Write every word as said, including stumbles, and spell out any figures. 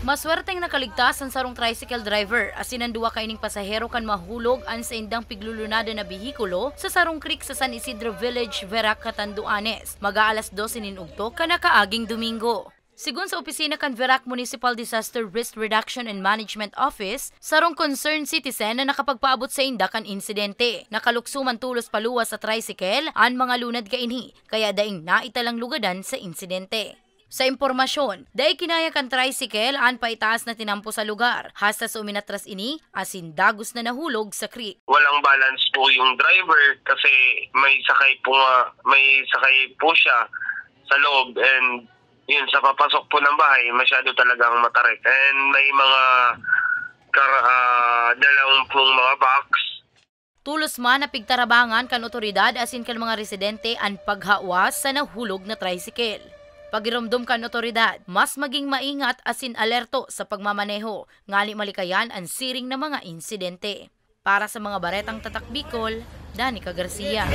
Maswerteng nakaligtas an sarong tricycle driver asin an duwa kaining pasahero kan mahulog an saindang piglulunadan na behikulo sa sarong creek sa San Isidro Village, Verac, Catanduanes, mag-aalas dose nin ugto kan nakaaging Domingo. Sigon sa opisina kan Verac Municipal Disaster Risk Reduction and Management Office, sarong concerned citizen na nakapagpaabot sainda kan insidente. Nakalukso man tolos paluwas sa tricycle an mga lunad kaini, kaya daing naitalang lugadan sa insidente. Sa impormasyon, dai kinaya kan tricycle an paitaas na tinampo sa lugar, hasta sa uminatras ini asin dagos na nahulog sa creek. Walang balance po yung driver kasi may sakay po nga, may sakay po siya sa loob, and yun, sa papasok po ng bahay, masyado talagang matarik. And may mga kar- ah, dalang pong mga box. Tolos man na pigtarabangan kan otoridad asin kan mga residente an paghawas sa nahulog na tricycle. Pagiromdom kan otoridad, mas maging maingat asin alerto sa pagmamaneho, ngani malikayan an siring na mga insidente. Para sa mga Baretang Tatak Bicol, Danica Garcia.